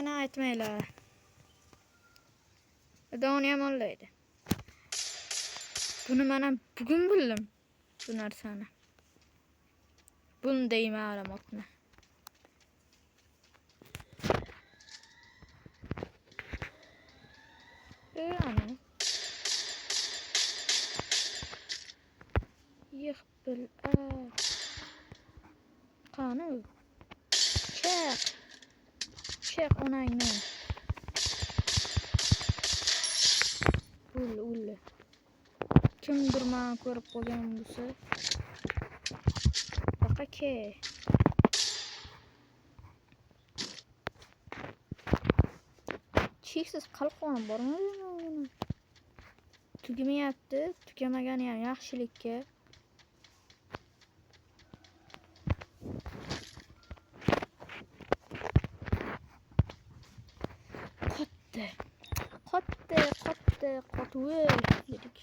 Yana aytmanglar. Doni ham ollaydi. Buni men ham bugun bildim bu narsani. Bunday ma'lumotni. Ana. Yix bil. Qani u? Chiq. Chiq onangni. O'ldi, o'ldi. Kimdir meni ko'rib qolgan bo'lsa. Baqa ke. Cheksiz qalqoni bormi buni? Tugamayapti. Tugamagani ham yaxshilikka. Qotdi. Qotdi, qotdi, qotdi dedik.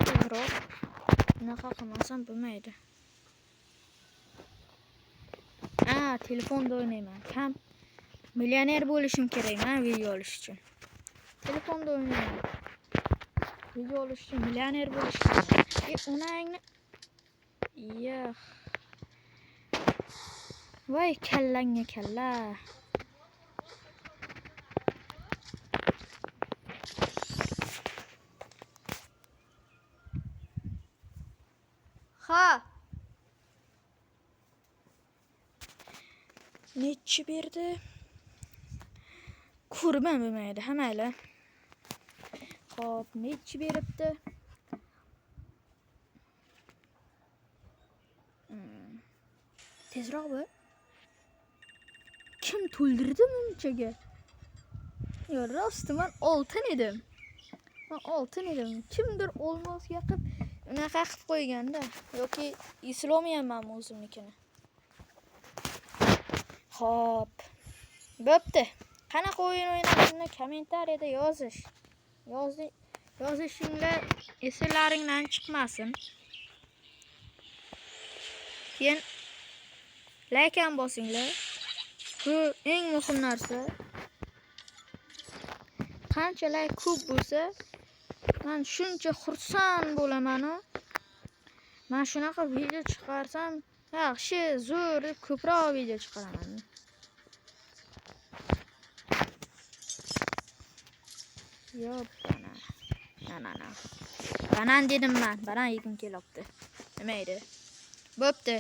Tezroq bunaqa qilmasam bo'lmaydi. Telefonda o'ynayman. Kam millioner bo'lishim kerak men video olish uchun. Telefonda o'ynayman. Video olish uchun millioner bo'lishim kerak. Onangni. Yo'q. Voy kallangga kalla. Ha. Nechi berdi? Ko'rib ham bo'lmaydi, ha mayli. Xo'p, nechi beribdi? Tezroq bu. Kim to'ldirdi bunchaga? Yo, rosti men oltin edim. Men oltin edim. Kimdir olmosga qilib unaqa qilib qo'yganda yoki eslolmayapman o'zimnikini. Xo'p. Bo'pti. Qanaqa o'yin o'ynashimni kommentariyada yozish. Yozishinglar eslaringdan chiqmasin. Keyin like ham bosinglar. Bu eng muhim narsa. Qancha like ko'p bo'lsa, men shuncha xursand bo'laman-u. Men shunaqa video chiqarsam, yaxshi, zo'r deb ko'proq video chiqaraman. Yo'q, bana. Na na. Banan dedim men. Banan yegim kelyapti. Nima edi? Bo'pti.